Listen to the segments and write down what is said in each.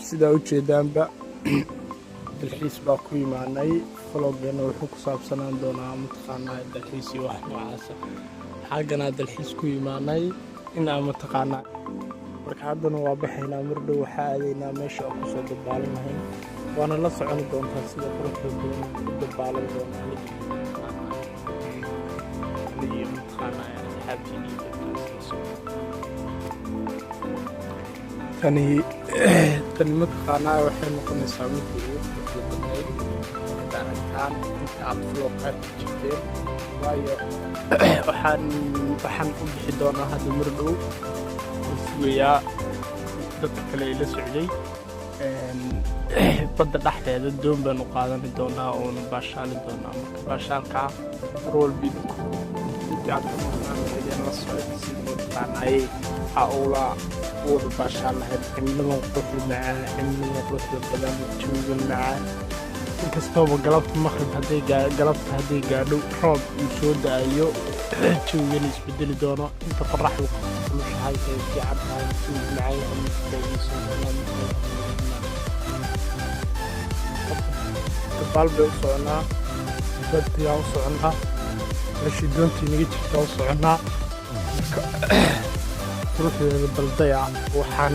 Sidaa u jeedaanba, dalxiis baa ku imaanay. Vloggeena wuxuu ku saabsanaan doonaa, mataqaanaa, dalxiis iyo wax noocaasa. Xagganaa dalxiis ku imaanay inaa, mataqaanaa. Marka haddana waa baxaynaa. Mar dhow waxaa aadaynaa meesha oo kusoo dabaalan lahayn, waana la soconi doontaa sida quruxda badan u dabaalan doona aniga iyo, mataqaanaa, asxaabtiin iyo dadkaas la socda. Tani, mataqaanaa, waxay noqonaysaa midda ugu quruxda badnayd aad aragtaan inta aad vlog arki jirteen, waayo waxaan u bixi doonaa hadda mar dhow oo sugayaa dadka kale ila socday. Badda dhexdeeda doon baan u qaadani doonaa oona baashaali doonaa. Marka baashaalkaa mar walba idinku intii aad ka maqnaan lahaydeen la socod sida, mataqaanaaye, aa ula u wada baashaal lahayd. Cimiladan quruxda macaan, cimiladan quruxda badan, jawigan macaan, inkastooba galabta maqrib hadday galabta hadday gaadho roob uu soo da-ayo, jawigan isbedeli doono. Inta qoraxdu kulushahay ee fiican tahay, jawigu macaan yahay, ma faa'iideysan doonaa. Dabaal bay u soconaa, badiyaa u soconaa, meeshii doontii naga jirtaa u soconaa. Marka quruxdeeda baldaya, waxaan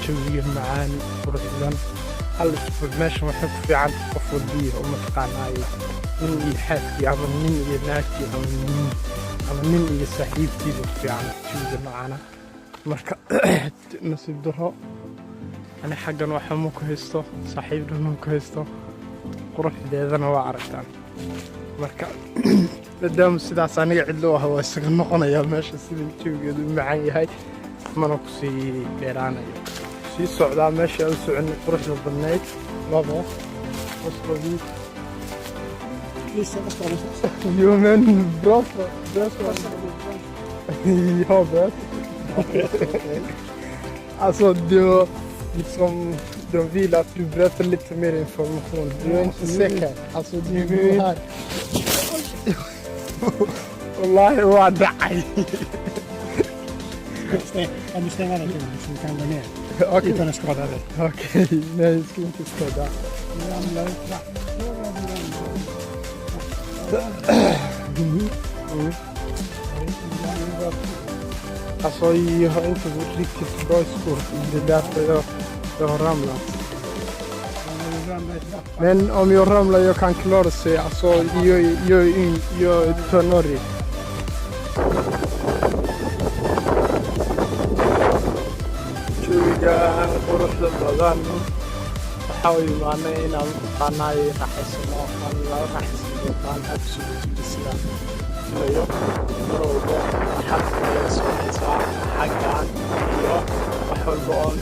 jawiga macaan, quruxdan hal isbuuc meeshan waxay ku fiican qof walbiya oo, mataqaanaaye, nin iyo xaaskii ama nin iyo naagtii ama nin iyo saaxiibtiiba ku fiican jawiga noocana. Marka nasiib darro, ani xaggan waxa ma ku haysto, saaxiibna ma ku haysto, quruxdeedana waa aragtaan. Marka maadaama sidaas aniga cidlo ah, waa isaga noqonayaa meesha sida jawigeedu u macaan yahay, mana kusii dheeraanayo. Sii socdaa meesha u soconay quruxda badnayd. Vamos. Jo, men bra bra svar. Ja, bra. Alltså det var liksom, de vill att du berättar lite mer information. Du är inte säker. Alltså du är här. Wallahi waa dhacay. Kan du stänga den till mig så vi kan gå ner Okej. utan att skada dig? Okej, nej, jag ska inte skada. Du ramlar i trappor och du ramlar. Alltså jag har inte riktigt bra skor. Det är därför jag har ramlat. Du ramlar i trappor. Men om jag ramlar jag kan klara sig. Alltså jag är tonårig. Jawigan quruxda badan waxaa u imaanay inaan, mataqaanaa, raaxaysano, aan la raaxaysan doontaan, absolutely, sidaan filayo. Mar walba waxaad nagala soconaysaa xaggan iyo wax walba oon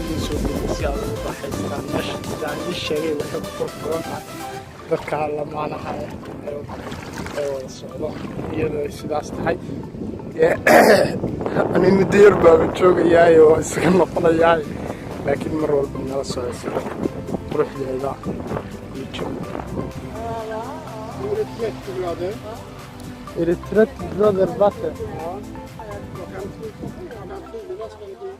idin soo gelin si aad ugu raaxaystaan. Meesha sidaan ii sheegay waxay ku qurux badan tahay dadka lamaanaha ee wada socdo. Iyadoo ay sidaas tahay, ani muddo yar baaba joogayaay oo isaga noqonayaay, laakiin mar walba nala soco sida quruxdeeda iyo jawiga. Nu är det 30 grader. Är det 30 grader vatten? Ja. Klockan 7.10 ska det bli.